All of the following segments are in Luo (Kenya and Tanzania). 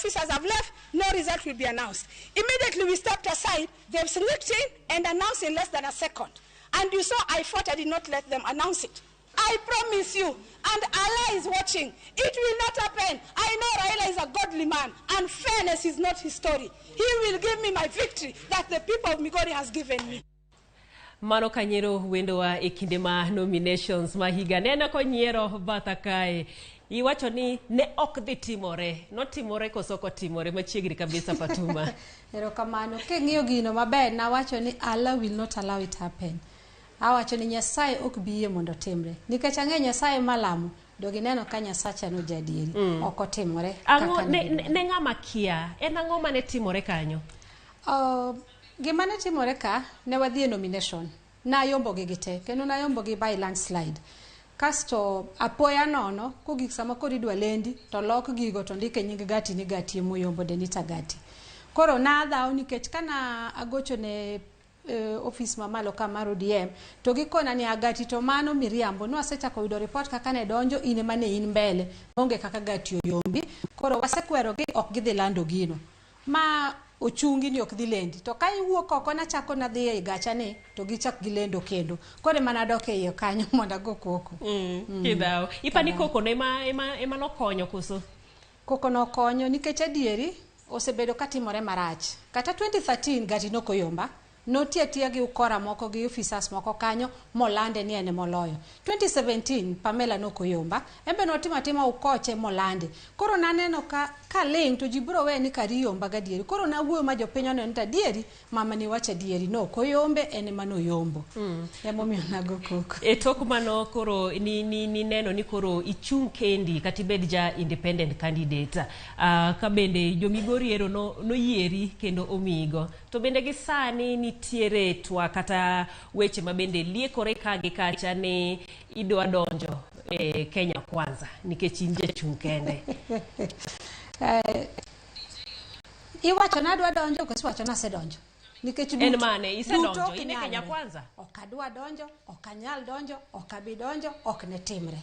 officers have left, no result will be announced. Immediately we stepped aside, they've sneaked in and announced in less than a second. And you saw I fought, I did not let them announce it. I promise you, and Allah is watching, it will not happen. I know Raila is a godly man, and fairness is not his story. He will give me my victory that the people of Migori has given me. Mano kanyiero wendowa e kinde ma nominations ma higa neno konyiero batha kae iwacho ni ne ok dhi timore notimore koso ok otimore machiegni kabisa Fatuma. Erokamano. King'iyo gino maber nawacho ni Allah will not allow it happen. Awacho ni Nyasaye ok bi yie mondo otimre. Nikech ang'e Nyasaye malamo, do gineno ka Nyasacha no jadieri. Ok otimore. Ang'o ne, ne ng'ama kia en ang'o mane timore kanyo? Gima ne timore ka, ne wadhi e nomination. Nayombo gi gite, kendo nayombo gi by landslide. Kasto apoya nono, kogik sama koro idwa lendi, to lok gigo to ndike nying Gati ni Gati emoyombo Denita Gati. Koro nadhaw nikech kana agocho ne ofis mamalo ka mar ODM to gikona ni Agati to mano miriambo nwasechako yudo report kaka ne donjo in ema ne in mbele onge kaka Gati oyombi koro wasekwero gi ok gidhi lando gino ma ochungi ni ok dhi lendi to ka iwuok oko nachako nadhi ei gacha ni to gichak gilendo kendo koro ema nadok e iye kanyo mondo ago koko. Kidhaw ipani koko no ema nokonyo koso? Koko nokonyo nikech adieri osebedo katimore marach kata 2013 Gati nokoyomba notiyo atiya gi ukora moko gi officers moko kanyo molande ni en moloyo. 2017 Pamela nokoyomba en be notimo atima ukoche molande. Koro naneno ka kaling' to ji biro we ni kari yomba gadieri. Koro nawuoyo ma jopiny oneno ni adieri mama ni wacho adieri nokoyombe en ema noyombo. Emomiyo nago koko. E tok mano koro ni neno ni koro ichung' kendi kata ibed ja independent candidate. Ka bende jo Migori ero noyieri kendo omiyigo. To bende gi sani nitiere twak kata weche ma bende liekore ka gi kacha ni idwa donjo e Kenya Kwanza nikech in jachung' kende. Iwacho ni adwa donjo koso iwacho ni asedonjo? Nikech En mane? Isedonjo? In e Kenya Kwanza? Ok adwa donjo, ok anyal donjo, ok abi donjo, ok ne timre.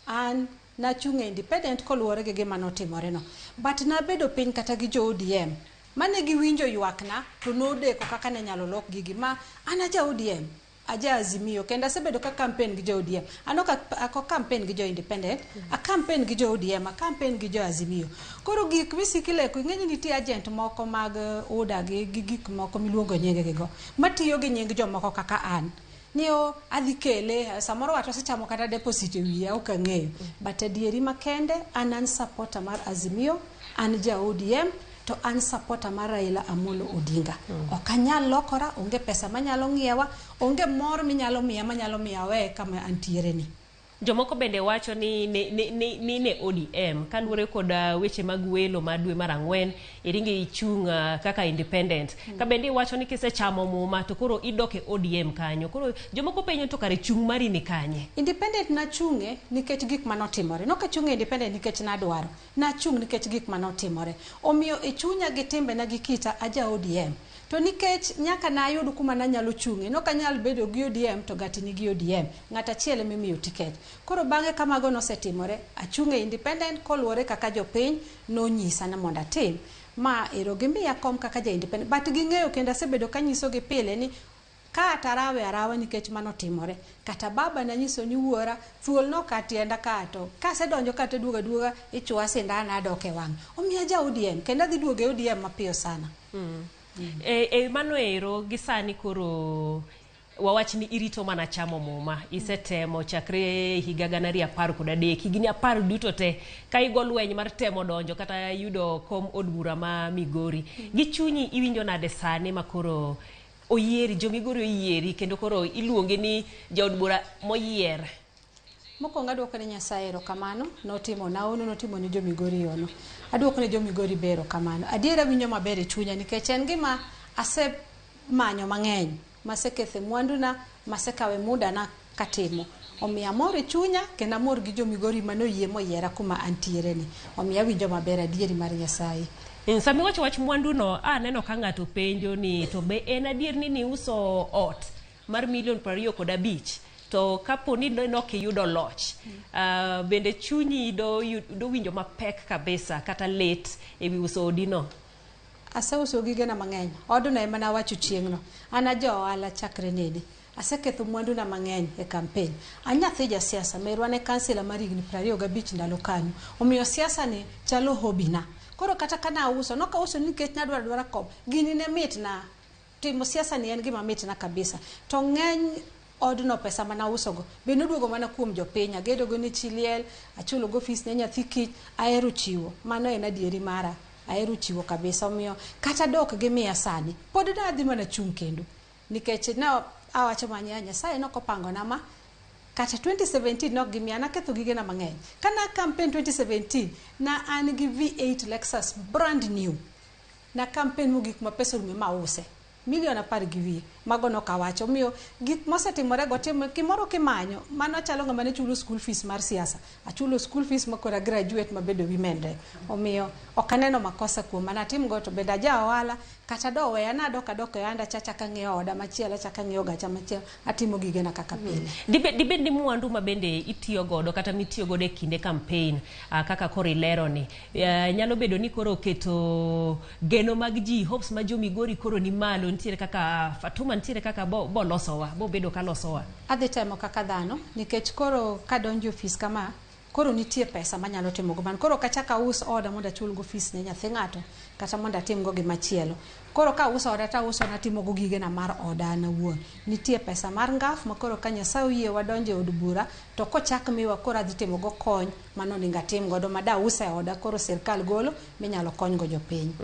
An nachung' e independent koluwore gi gima notimore no. But nabedo piny kata gi jo ODM mane giwinjo ywakna to nodeko kaka ne nyalo lok gigi ma an aja ODM aja Azimio kendo asebedo ka campaign gi jo ODM. An ok campaign gi jo independent, a campaign gi jo ODM, a campaign gi jo Azimio. Koro gik misiko ileko ing'e ni nitie agent moko mag UDA gi gik moko miluongo nying gi go matiyo gi nying jomoko kaka an. Ni o adhi kele samoro wat osechamo kata deposit e wiya ok ang'eyo. But adieri makende an supporter mar Azimio, an ja ODM to an supporter mar Raila Amolo Odinga. Ok anyal lokora, onge pesa manyalo ng'iewa, onge mor minyalo miya manyalo miyo awe kama antiere ni. Jomoko bende wacho ni ne ODM kaluwore kod weche mag welo ma dwe mar ang'wen iringi ichung' kaka independent. Ka bende iwacho ni kisechamo muma to koro idok e ODM kanyo. Koro jomoko penjo to kare chung' mari ni kanye? Independent nachung'e nikech gik manotimore. Nok achung' e independent nikech nadwaro. Nachung' nikech gik manotimore. Omiyo e chunya gi timbena gi kita aja ODM. To nikech nyaka nayud kuma nanyalo chung'e, nok anyal bedo gi ODM to Gati nigi ODM. Ng'at achiel ema imiyo tiket. Koro bang'e ka mago nosetimore, achung' e independent koluwore kaka jopiny nonyisa ni mondo atim. Ma ero gimiya kom kaka ja independent. But ging'eyo kendo asebedo kanyisogi pile ni ka atarawe arawa nikech mano timore. Kata baba nanyiso ni wuora thuol noka tienda ka to kasedonjo ka to duogo aduoga ichuoa sindan adok e wang'e. Omiyo aja ODM kendo adhi duogo e ODM mapiyo sana. E mano ero gi sani koro wawach ni irito mana chamo muma isetemo chakre higa 2013 higni 10 duto te ka igo lweny mar temo donjo kata yudo kom od bura ma Migori gi chunyi iwinjo nade sani ma koro oyieri jo Migori oyieri kendo koro iluongi ni jaod bura moyier? Mokwongo aduoko ne Nyasaye erokamano, notimo na hono, notimo ne jo Migori hono. Aduoko ne jo Migori be erokamano. Adier awinjo maber e chunya nikech en gima asemanyo mang'eny, masekethe mwanduna, masekawe muda na katimo. Omiyo amor e chunya kendo amor gi jo Migori manoyie moyiera kuma antiere ni. Omiyo awinjo maber adieri mar Nyasaye. Sama iwacho wach mwandu no, aneno ka ng'ato penjo ni to be en adier ni niuso ot mar milion 25 To kapo ni nok iyudo loch, bende chunyi do winjo mapek kabisa kata lit ewi uso odino? Aseuso gigena mang'eny. Odno ema nawacho chieng'no. An aja ohala chakre nene. Aseketho mwanduna mang'eny e campaign. An nyathi jasiasa, merwa ne kansila mar higni 25 ndalo kanyo. Omiyo siasa ni chalo hobby na. Koro kata ka nauso, nok auso nikech nadwaro adwara kom. Gini ne mitna. Timo siasa ni en gima mitna kabisa. To ng'eny odno, pesa manausogo be noduogo mana kuom jopiny. Agedogo ne chi liel, achulogo fees ne nyathi kich. Ahero chiwo. Mano en adieri mara. Ahero chiwo kabisa. Omiyo kata dok gimiya sani, pod nadhi mana chung' kendo. Nikech ne awacho mana, Nyasaye nokopangona ma kata 2017 nok gimiya, naketho gigena mang'eny. Kana campaign 2017, na an gi V8 Lexus brand new. Na campaign mogik ma pesa orume ma ause milion 10 gi wiye. Mago nok awacho. Omiyo gik mosetimore go timo gimoro kimanyo, mano chalo ng'ama ne chulo school fees mar siasa. Achulo school fees ma koro a graduate mabedo women rep. Omiyo ok aneno makosa kuom mana atim go. To bende aja ohala, kata do weya nadok adok e ohanda cha, achako ang'iewo oda machielo, achako ang'iewo gacha machielo, atimo gigena kaka pile. Dibed ni mwandu ma bende itiyo godo kata mitiyo godo e kinde campaign, kaka koro ilero ni, nyalo bedo ni koro oketo geno mag ji, hopes ma jo Migori koro ni malo, nitiere kaka Fatuma, nitiere kaka bo losowa, bo bedo ka losowa. Adhi temo kaka dhano, nikech koro kadonjo e ofis kama, koro nitie pesa manyalo timo go mano. Koro kachak aus oda mondo achul go fees ne nyathi ng'ato, kata mondo atim go gimachielo. Koro ka auso oda, to auso natimo go gigena mar oda an awuon. Nitie pesa mar ngaf ma koro ka Nyasaye oyie wadonjo e od bura, to kochak miwa, koro adhi timo go kony mano onego atim godo ma da use oda, koro sirkal golo minyalo kony go jopiny.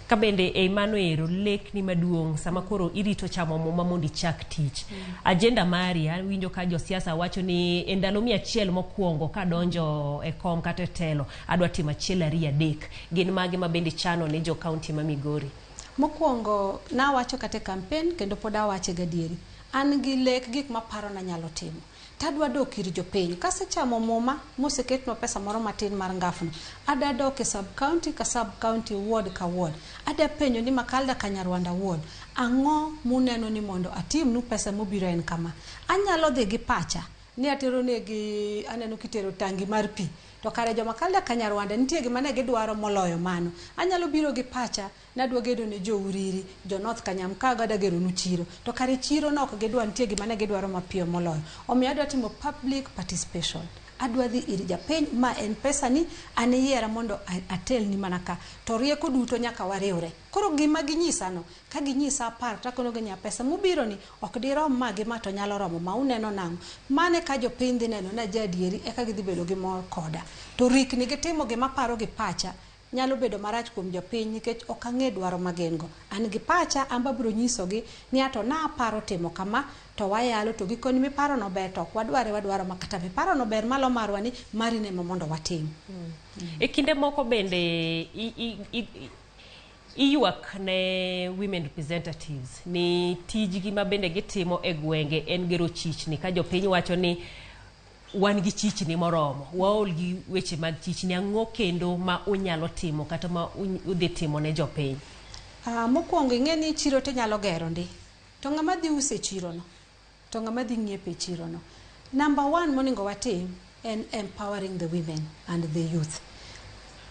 Ka bende ei mano ero, lekni maduong' sama koro irito chamo muma mondo ichak tich, agenda mari, awinjo ka josiasa wacho ni e ndalo 100 mokwongo kadonjo e kom kata e telo, adwa timo achiel, ariyo, adek, gin mage ma bende chano ne jo kaunti ma Migori? Mokwongo, nawacho kata e campaign, kendo pod awache gadieri, an gi lek gik maparo nanyalo timo. Tadwa dok ir jopiny kasechamo muma moseketnwa pesa moro matin mar ngafno. Ada dok e sub county ka sub county, ward ka ward. Ada penjo ni Makalda Kanyarwanda ward, ang'o muneno ni mondo atimnu? Pesa mobiro en kama. Anyalo dhi gi pacha ni atero negi, aneno kitero tangi mar pi, to kare jo Makalda Kanyarwanda nitie gima ne gidwaro moloyo mano. Anyalo biro gi pacha nadwa gedo ne jo Uriri, jo North Kanyamkago, adwa geronu chiro, to kare chiro no ok gidwa, nitie gima ne gidwaro mapiyo moloyo. Omiyo adwa timo public participation. Adwa dhi ir japiny ma en pesa ni an iyiera mondo atelni mana ka to rieko duto nyaka wariwre. Koro gima ginyisa no, ka ginyisa 10, takonogi niya, pesa mobiro ni ok dirom ma gi ma, to nyalo romo ma. Uneno nang'o? Mane ka jopiny dhi neno na jaadieri, eka gidhi bedo gi mor koda. To rikni gitimo gima paro gi pacha nyalo bedo marach kuom jopiny, nikech ok ang'e dwaro ma gin go. An gi pacha, an babiro nyisogi ni ato naparo timo kama, to wayalo, to gikoni miparo no ber, to ok wadware, wadwaro ma kata miparo no ber malo marwa ni mari ne mondo watim. E kinde moko bende iywak ne women representatives ni tijgi ma bende gitimo e gwenge en gero chichni, ka jopiny wacho ni wan gi chichni moromo, waol gi weche mag chichni. Ang'o kendo ma unyalo timo kata ma udhi timo ne jopiny? Mokwongo ing'e ni chiro tinyalo gero ndi, to ng'ama dhi uso e chirono, to ng'ama dhi ng'iepo e chirono. Number one monego watim en empowering the women and the youth.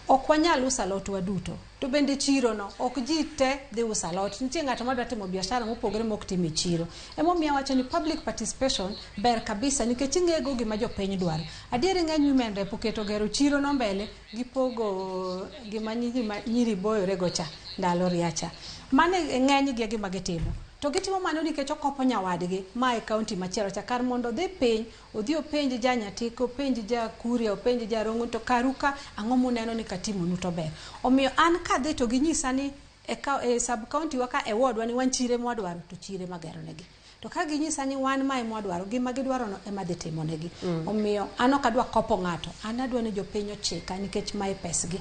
Ok wanyal uso alot waduto, to bende chirono ok ji te dhi uso alot. Nitie ng'ato madwa timo biashara mopogore mok tim e chiro. Emomiyo awacho ni public participation ber kabisa, nikech ing'ego gima jopiny dwaro. Adieri ng'eny women rep oketo gero chiro no mbele gipogo gima nyiri, nyiri boyore go cha ndalo riacha. Mano e ng'eny gi e gima gitimo. To gitimo mano nikech okopo nyawadgi ma e kaunti machielo cha, kar mondo odhi piny odhi openj ja Nyatike, openj ja Kuria, openj ja Rongo, to karu ka ang'o muneno ni katimonu to ber. Omiyo an kadhi to ginyisa ni e sub county wa ka, e ward wa ni wan chire mwadwaro, to chire magero negi. To ka ginyisa ni wan mae mwadwaro, gima gidwaro no ema dhi timo negi. Omiyo an ok adwa kopo ng'ato, an adwa ni jopiny ochika nikech mae pesgi.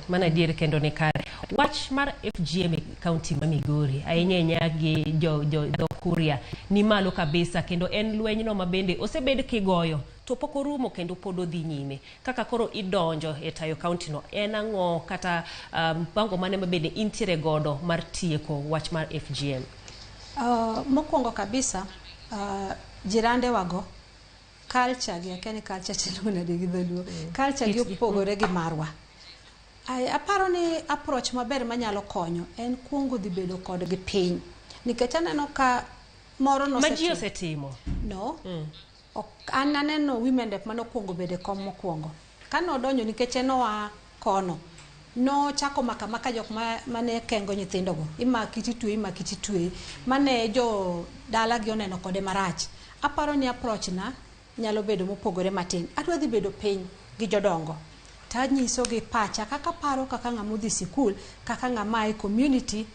Mano adier kendo ni kare. Wach mar FGM e kaunti ma Migori, ahinya ahinya gi jo dho Kuria, ni malo kabisa, kendo en lwenyno ma bende osebed kigoyo to pok orumo kendo pod odhi nyime. Kaka koro idonjo e tayo kaunti no, en ang'o kata mpango mane ma bende intiere godo mar tieko wach mar FGM? Mokwongo kabisa, Jirande wago culture gi, akia ni culture tiluongo nade gi dholuo. Culture gi Kitgi. opogore gi marwa. Aparo ni approach maber manyalo konyo en kuongo dhi bedo kodgi piny. Nikech aneno ka moro Ma ji nosetimo. osetimo. No. Ok, an aneno women rep manokwongo bedo e kom mokwongo. Kane odonjo nikech en oa kono, nochako maka maka jok mane kengo nyithindogo. Imaki titweyi, imaki titweyi. Mane jo dalagi oneno kode marach. Aparo ni approach na nyalo bedo mopogore matin. Adwa dhi bedo piny gi jodongo. Tanyisogi pacha kaka paro kaka ng'ama odhi sikul, kaka ng'ama e community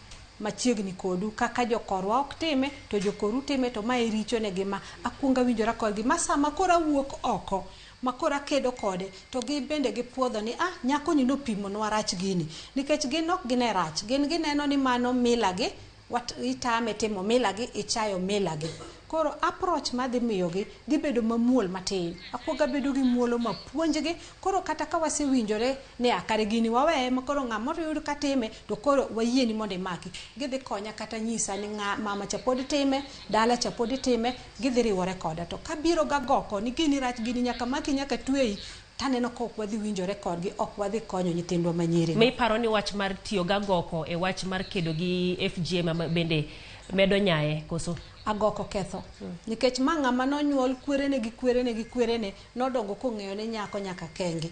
machiegni kodu, kaka jokorwa ok time to jokoru time, to mae richo ne gi ma akuongo awinjora kodgi ma sama koro awuok oko ma koro akedo kode to gin bende gipuodho ni ah, nyako ni nopimonwa rach gini, nikech gin ok gine rach, gin gineno ni mano mila gi wat, itame timo mila gi, ichayo mila gi. Koro approach madhi miyogi dhi bedo mamuol matin. Akuongo abedo gi muolo mapuonjgi. Koro kata ka wasewinjore ni ah, kare gini waweye ma koro ng'ama oyud ka time to koro wayieni mondo imaki. Gidhi konya kata nyisa ni ng'a, mama cha pod time, dala cha pod time, gidhi riwore koda. To kabiro gagoko ni gini rach, gini nyaka maki, nyaka tweyi, taneno ka ok wadhi winjore kodgi, ok wadhi konyo nyithindwa manyiri. Ma iparo ni wach mar tiyo gagoko e wach mar kedo gi FGM bende medo nyaye koso? Agoko ketho. Nikech ma ng'ama nonyuol kwerene gi kwerene gi kwerene nodongo kong'eyo ni nyako nyaka kengi.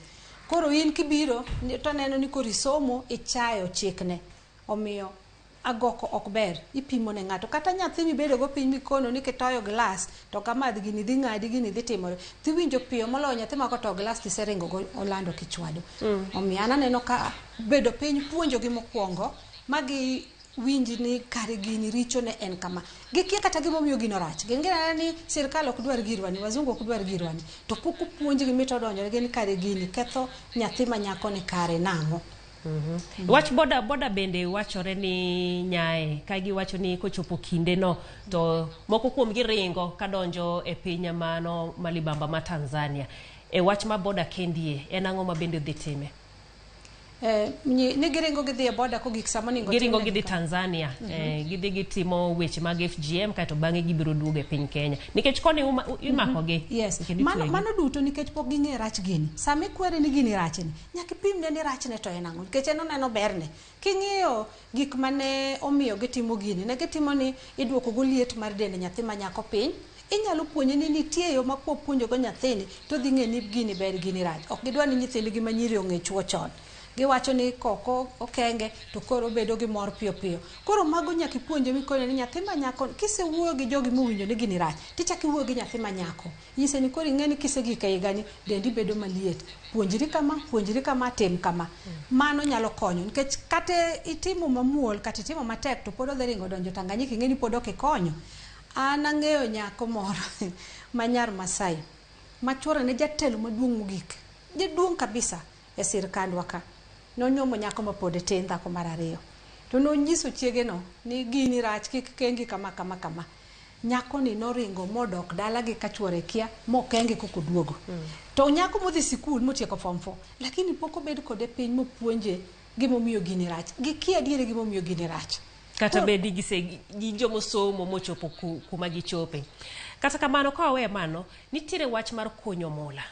Koro in kibiro to neno ni koro isomo ichayo chikne. Omiyo agoko ok ber, ipimo ne ng'ato. Kata nyathi mibedo go piny mikono ni kitoyo glass to kamadh gini dhi ng'adi, gini dhi timore. Tiwinjo piyo moloyo nyathi ma kotoyo glass tiseringo go olando kichwado. Omiyo an aneno ka bedo piny puonjogi mokwongo ma giwinj ni kare gini richo ne en kama. Gikia kata gimomiyo gino rach. Gin gineno ni sirkal ok dwar girwani, wazungu ok dwar girwani. To pok opuonjgi mit odonjore ni kare gini ketho nyathi ma nyako ni kare nang'o. Wach boda boda bende wachore ni nyae ka giwacho ni kochopo kinde no to moko kuom gi ringo kadonjo e piny mano malibamba ma Tanzania. E wach ma boda kendie en ang'o ma bende dhi time? Ni giringo gidhi e boda kogik sama oningo Giringo timnegi gidhi ka. Tanzania, gidhi gitimo weche mag FGM kaeto bang'e gibiro duogo e piny Kenya nikech koni imakogi Yes. kendo Mano, itwegi. mano duto nikech pok ging'e rach gini. Sama ikwere ni gini rachni, nyaka ipimne ni rachne to en ang'o. Nikech en oneno berne. King'iyo gik mane omiyo gitimo gini, ne gitimo ni iduoko go liet mar dend nyathi ma nyako piny. Inyalo puonje ni nitie yo ma kwapuonjo go nyathini to odhi ng'e ni gini ber, gini rach. Ok gidwa ni nyithindgi ma nyiri ong'e chuo chon. Giwacho ni koko okenge to koro obedo gi mor piyo piyo. Koro mago nyaka ipuonje mikone ni nyathi ma nyako kisewuoyo gi jogi mowinjo ni gini rach, tichako iwuoyo gi nyathi ma nyako. Nyise ni koro ing'e ni kisegik e higani dendi bedo maliet. Puonjri kama, puonjri kama, tim kama. Mano nyalo konyo nikech kata itimo mamuol kata itimo matek to pod odhi ringo donjo Tanganyika, ing'e ni pod ok ikonyo. An ang'eyo nyako moro ma nyar Masai ma chuore ne jatelo maduong' mogik. Jaduong' kabisa e sirkandwa ka. Nonyuomo nyako ma pod tin, dhako mar ariyo. To nonyiso chiege no ni gini rach, kik kengi kama kama kama. Nyako ni noringo modok dalagi ka chuore kia mokenge koko oduogo. To nyako modhi sikul motieko form 4, lakini pok obed kode piny mopuonje gimomiyo gini rach. Gikia adieri gimomiyo gini rach. Kata bed ni gise gi jomosomo mochopo kuma gichope. Kata kamano ka waweyo mano, nitiere wach mar kunyo mula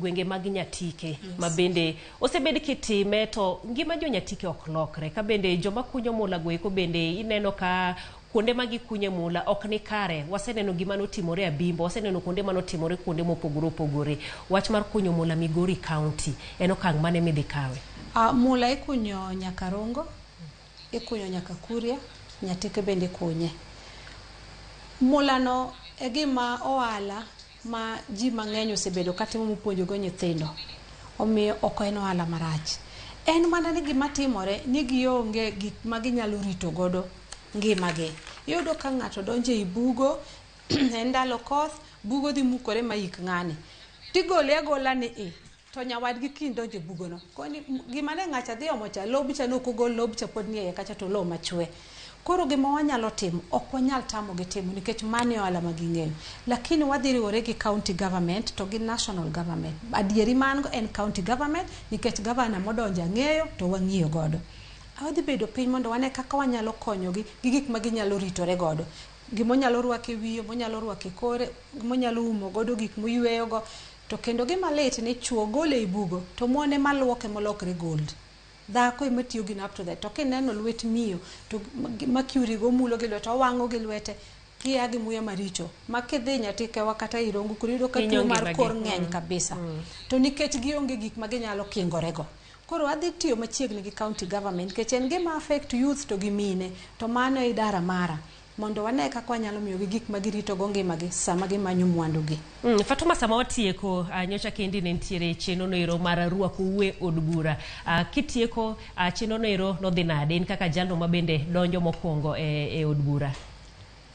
gwenge mag Nyatike, ma bende osebed kitime to ngima jo Nyatike ok lokre. Ka bende joma kunyo mula go eko bende ineno ka kuonde ma gikunye mula ok ni kare. Waseneno gima notimore Abimbo, waseneno kuonde manotimore kuonde mopogore opogore. Wach mar kunyo mula Migori County en okang' mane midhi kawe? Mula ikunyo Nyakarongo, ikunyo nyaka Kuria, Nyatike bende ikunye. Mula no e gima ohala ma ji mang'eny osebedo katimo mopuonjogo nyithindo. Omiyo ok en ohala marach. En mana ni gima timore ni gionge gik ma ginyalo rito godo ngimagi. Iyudo ka ng'ato donjo ei bugo, en ndalo koth, bugo dhi mukore ma ik ng'ani. Tigole agola ni i, to nyawadgi kiny donjo e bugono. Koni gima ne ng'acha dhi omo cha, lobcha ne ok ogol, lobcha pod nie iye kacha to lowo machwe. Koro gima wanyalo timo, ok wanyal tamogi timo nikech mano e ohala ma ging'eyo. Lakini wadhi riwore gi county government to gi national government. Adieri ma an go en county government nikech gavana modonjo ang'eyo to wang'iyo godo. Wadhi bedo piny mondo wane kaka wanyalo konyogi gi gik ma ginyalo ritore godo. Gimonyalo rwako e wiye, monyalo rwako e kore, gimonyalo umo godo gik moyweyogo. To kendo gima lit ni chuo gole e bugo to mon ema luoke molokre gold. Dhako ema tiyo gino up to that. To kineno lwet miyo to mercury go omulo gi lwete, owang'o gi lwete, gia gi muya maricho. Ma kidhi Nyatikewa kata Irongo kuro iyudo ka Hinyo tuo mar ngimagi. kor ng'eny kabisa. To nikech gionge gik ma ginyalo kingorego. Koro adhi tiyo machiegni gi county government nikech en gima affect youth to gi mine to mano e idara mara mondo wane kaka wanyalo miyogi gik ma giritogo ngimagi sama gimanyo mwandugi. Fatuma, sama watieko, nyocha kendi ne nitiere chenro noero mar rwako e od bura. Kitieko, chenro noero nodhi nade in kaka jalno ma bende donjo mokwongo e od bura?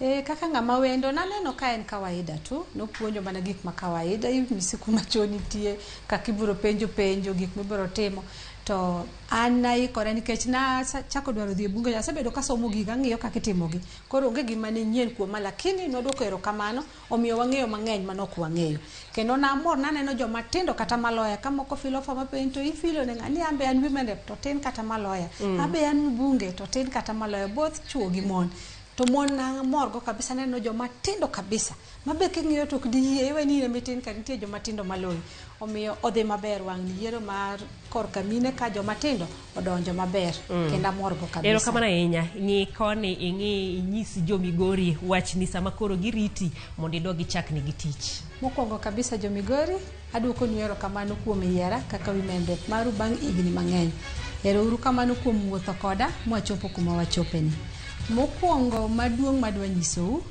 E, kaka ng'ama wendo naneno ka en kawaida tu nopuonjo mana gik ma kawaida inyisi kuma choo nitie kaka ibiro penjo penjo gik mibiro timo to an naikore nikech nachako dwaro dhi e bunge asebedo kasomo gigo ang'iyo kaka itimogi koro onge gima ne nyien kuoma lakini nodwoko erokamano omiyo wang'eyo mang'eny manok wang'eyo kendo namor naneno joma tindo kata maloya ka moko filo form apenjo to ifilo ne ng'a ni an be an women rep to tin kata maloya abe an mbunge to tin kata maloya both chuo gi mon to mon namor go kabisa neno joma tindo kabisa mabe king'iyo to ok diyie iwe ni in ema itin ka nitie joma tindo maloyi omiyo odhi maber wang' ni yiero mar korka mine ka joma tindo odonjo maber kendo amor go kabisa Erokamano ahinya. Ng'i koni ing'i inyis jo Migori wachni sama koro giriti mondo idog ichaknegi tich. Mokwongo kabisa jo Migori, aduokonu erokamano kuom yiera kaka women rep maru bang' higni mang'eny. Ero uru kamano kuom wuotho koda mwachopo kuma wachopeni. Mokwongo maduong' madwa nyisou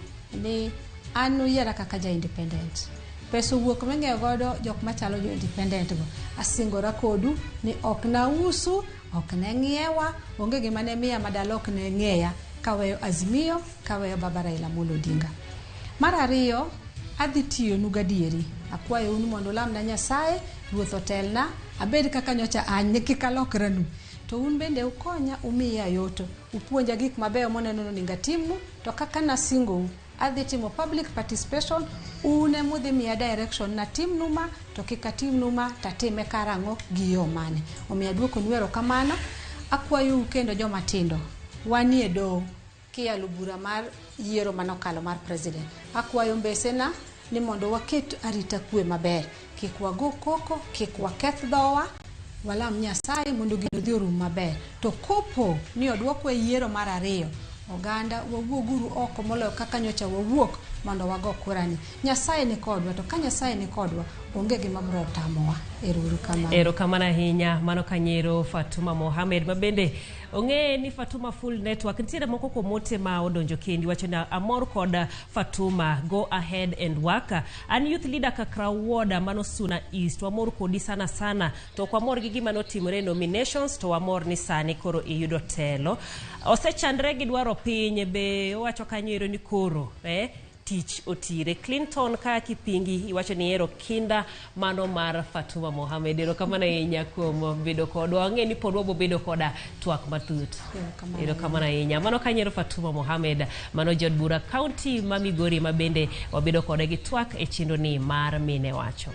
ni an uyiera kaka ja independent. Pesa owuok ming'iewo godo jok machalo jo independent go. Asingora kodu ni ok nausu, ok ne ng'iewa, onge gima ne miya madala ok ne ng'eya kaweyo Azimio, kaweyo Baba Raila Amolo Odinga. Mar ariyo, adhi tiyonu gadieri. Akwayou ni mondo ulamna Nyasaye, Ruoth otelna, abed kaka nyocha an, kik alokranu. To un bende ukonya umiya yoto, upuonja gik mabeyo moneno ni onego atimnu, to kaka nasingou, adhi timo public participation, un emudhi miya direction natimnu ma, to kik atimnu ma, tatime karang'o gi yo mane. Omiyo aduokonu erokamano, akwayou kendo joma tindo, wanie doho kiyalo bura mar yiero manokalo mar president. Akwayo mbesena ni mondo waket arita kwe maber, kik wago koko, kik waketh dhowa, walam Nyasaye mondo gino odhi orum maber. To kopo ni odwokwa e yiero mar ariyo, oganda wawuoguru oko moloyo kaka nyocha wawuok mondo wago kura ni. Nyasaye ni kodwa, to ka Nyasaye ni kodwa, onge gima biro tamowa. Ero uru kamano. Erokamano ahinya mano kanyero Fatuma Mohamed ma bende ong'eye ni Fatuma Full Network. Nitiere moko kuom ote ma odonjo kendi wacho ni amor kod Fatuma, go ahead and work. An youth leader Kakra Ward mano Suna East, wamor kodi sana sana to ok wamor gi gima notimore e nominations to wamor ni sani koro iyudo telo. Osechandre gi dwaro piny be owacho kanyo ero ni koro tich otire. Clinton ka kipingi iwacho ni ero kinda mano mar Fatuma Mohamed. Erokamano ahinya kuom bedo kodwa. Wang'e ni pod wabo bedo koda twak matut. Erokamano. Erokamano ahinya. Mano kanyero Fatuma Mohamed, mano jaod bura county ma Migori ma bende wabedo kode gi twak e chenro ni mar Mine Wacho.